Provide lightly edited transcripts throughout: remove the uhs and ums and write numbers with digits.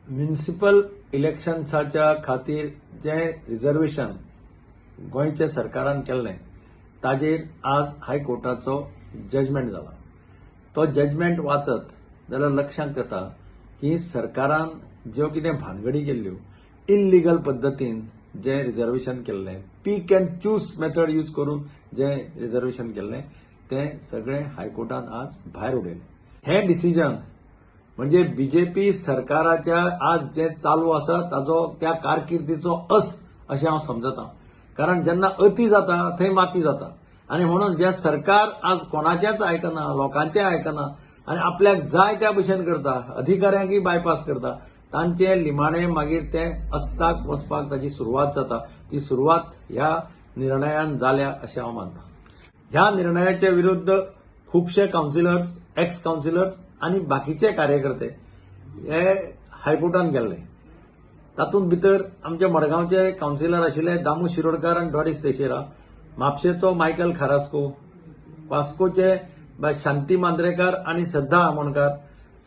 Municipal इलेक्शन्साच्या खातीर जें reservation गोंयच्या सरकारान केल्लें ताजेर आज हायकोर्टाचो जजमेंट जाला. तो जजमेंट वाचत जाल्यार लक्षांत येता की सरकारान ज्यो कितें भानगडी केल्ल्यो, इल्लिगल पद्दतीन जें रिजर्वेशन केल्लें, pick and choose method use करून जें रिजर्वेशन केल्लें, तें सगळें हायकोर्टान आज भायर उडयलें. हें डिसिजन म्हणजे बीजेपी सरकाराच्या आज जें चालू आसा ताजो, त्या कारकिर्दीचो अस्त अशें हांव समजता. कारण जेन्ना अती जाता थंय माती जाता आनी म्हणून जें सरकार आज कोणाचेंच आयकना, लोकांचें आयकना आनी आपल्याक जाय त्या भशेन करता, अधिकाऱ्यांकय बायपास करता, तांचे निमाणे मागीर ते अस्ताक वचपाक ताजी सुरवात जाता. ती सुरवात ह्या निर्णयान जाल्या अशें हांव मानता. ह्या निर्णयाच्या विरुद्ध खुबशे कावन्सिलर्स, एक्स कावन्सिलर्स आनी बाकीचे कार्यकर्ते हे हायकोर्टान गेल्ले. तातूंत भितर आमचे मडगांवचे कावन्सिलर आशिल्ले दामू शिरोडकर आनी डॉरीस तेशेरा, म्हापशेचो मायकल खारास्को, वास्कोचे शांती मांद्रेकर आनी श्रद्धा आमोणकर,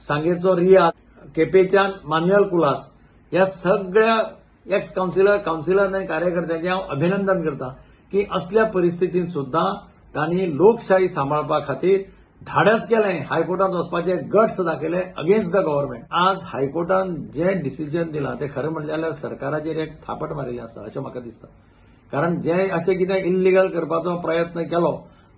सांगेचो रिया, केपेच्यान मान्युअल कुलास, ह्या सगळ्या एक्स कावन्सिलर, कावन्सिलर आनी कार्यकर्त्यांचे हांव अभिनंदन करता की असल्या परिस्थितींत सुद्दां तांणी लोकशाही सांबाळपा खातीर धाडस केलें, हायकोर्टात वचपाचे गट्स दाखयले अगेन्स्ट the government. आज हायकोर्टान जें डिसिजन दिलां तें खरें म्हणलें जाल्यार सरकाराचेर एक थापट मारिल्लें आसा अशें म्हाका दिसता. कारण जें अशें कितें इल्लिगल करपाचो प्रयत्न केलो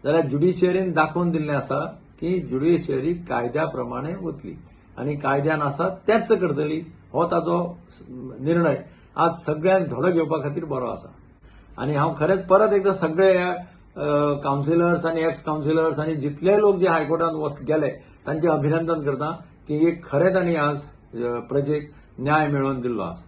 जाल्यार ज्युडिशियरीन दाखोवन दिल्लें आसा की ज्युडिशियरी कायद्या प्रमाणे वतली आनी कायद्यान आसा तेच करतली. हो ताजो निर्णय आज सगळ्यांक धडो घेवपा खातीर बरो आसा. आनी हांव खरेंच परत एकदां सगळे ह्या कावन्सिलर्स आनी एक्स कावन्सिलर्स आनी जितले लोक जे हायकोर्टात गेले तांचें अभिनंदन करता की एक खरें तांणी आज प्रजेक न्याय मेळोवन दिल्लो आसा.